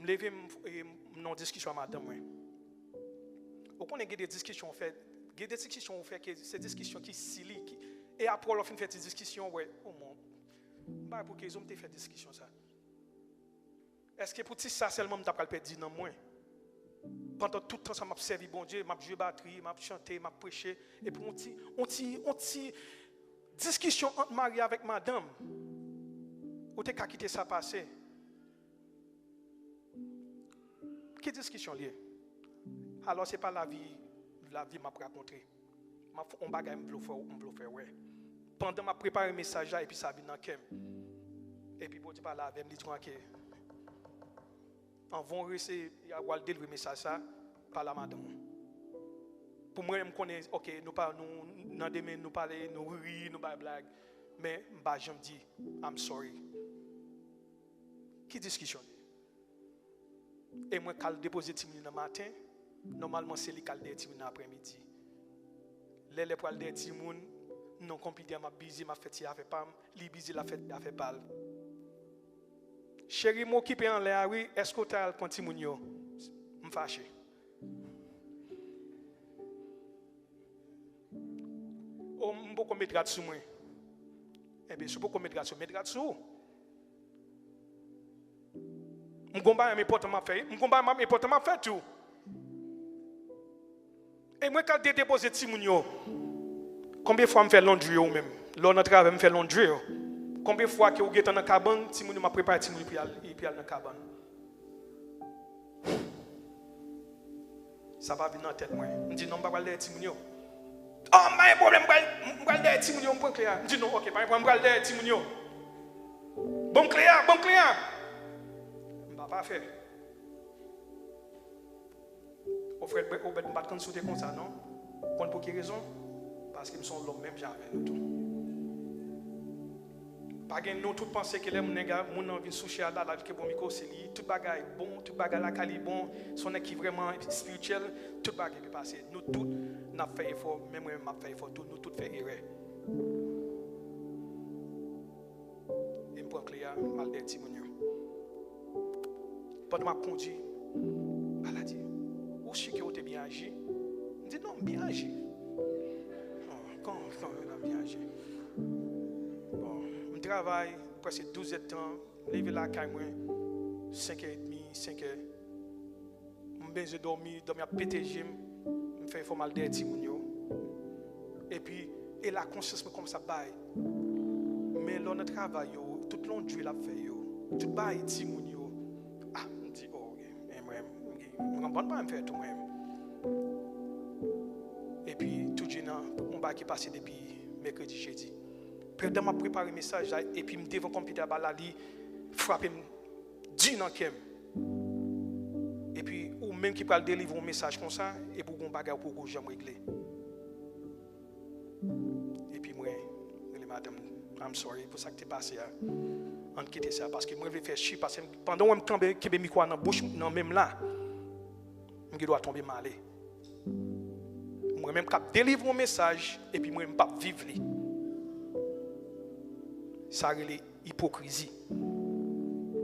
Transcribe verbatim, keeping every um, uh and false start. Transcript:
M leve, m, e, m nan yon diskisyon a madanm mwen. Ou konnen gen de diskisyon ou fè, gen de diskisyon ou fè ke se diskisyon ki sili, ki, e apre w fin fè ti diskisyon, ou wè, o mon, m bay pou ke zon m te fè diskisyon sa. Èske pou ti sa sèlman m ta pral pèdi nanm mwen? Pandan tout tan sa m ap sèvi Bondye, m ap jwe batri, m ap chante, m ap preche, epi on ti, on ti, on ti diskisyon ant mari avèk madanm, ou te ka kite sa pase? Ki diskisyon li ye? Alò, se pa lavi, lavi m ap rakonte. M ap fè yon bagay m vle fè, m vle fè wè. Pandan m ap prepare mesaj la, epi sa vin nan kè m. Epi Bondye pale avè m, li di mwen ke anvan w rese, y a, w al delivre mesaj sa, pale a madanm ou. Pou mwen, m konnen, ok, nou pa, nou, nan demen, nou pale, nou ri, nou bay blag. Men, m pa janm di, "I'm sorry." Ki diskisyon li ye? E mwen k al depoze timoun nan maten, nòmalman se li k al dèyè timoun nan aprèmidi. Lè lè pral dèyè timoun, non konpitè m ap bizi, m ap fè ti afè pa m, li bizi, l ap fè ti afè pa l. Cheri, m okipe anlè a wi, èske w ta al pran timoun yo? M fache. O, m poko met rad sou mwen. Ebyen, si w poko met rad sou, met rad sou ou. M gon bagay enpòtan m ap fè, m gon bagay m ap enpòtan m ap fè tou. E mwen k al de depoze timoun yo. Konbyen fwa m fè laundry yo menm? Lè w nan travay, m fè laundry yo. Konbyen fwa ke ou gentan nan kabann, timoun yo, m ap prepare timoun yo pou y al, pou y al nan kabann? Sa pa vin nan tèt mwen. M di, "Non, m pa pral dèyè timoun yo." "Oh, m pa gen pwoblèm, m pral, m pral dèyè timoun yo, m pran kle a." M di, "Non, ok, pa gen pwoblèm, m pral dèyè timoun yo." "Ban m kle a, ban m kle a." M pa pafè. O frè Obed, m pa t konn si w te konsa, non. Konn pou ki rezon? Paske m se yon lòm menm jan avè nou tou. Pa gen nou tout panse ke lè moun nèg a, moun nan vin sou chè a la, l al ke bon mikwo, se li, tout bagay bon, tout bagay lakay li bon, se yon nèg ki vrèman espirityèl, tout bagay byen pase. Nou tout, n ap fè efò, menm mwen, m ap fè efò tou, nou tout fè erè. E m pran kle a, m al dèyè timoun yo. Pandan m ap kondui, Bala di, "Ou si ke ou te byen aji?" M di, "Non, m byen aji." "Oh, kòman, kòman w ap byen aji?" Bon, m travay prèske douz èdtan, m leve lakay mwen senk è edmi, senk è. M bezwen dòmi, dòmi ap pete je m, m fè efò m al dèyè timoun yo. Epi, e la konsyans mwen kòmanse ap bay. Men lè w nan travay yo, tout laundry l ap fè yo, tout bagay timoun yo. Ah, m di, "Oh, ok, men mwen, m gen, m gen bon bagay m fè tou mwen." Epi, tou di nan, yon bagay ki pase depi mèkredi, jedi. Pandan m ap prepare mesaj la, epi m devan konpitè a, Bala li frape m di nan kè m. Epi, ou menm ki pral delivre yon mesaj konsa, epi w gen yon bagay ou poko janm regle. Epi mwen rele madanm, "I'm sorry pou sa k te pase a. Ann kite sa, paske mwen vle fè chi, paske m, pandan w wè m kanpe, kenbe mikwo a nan bouch, nan men m la, m gen dwa tonbe m ale." Mwen menm k ap delivre yon mesaj, epi mwen menm m p ap viv li. Sa rele ipokrizi.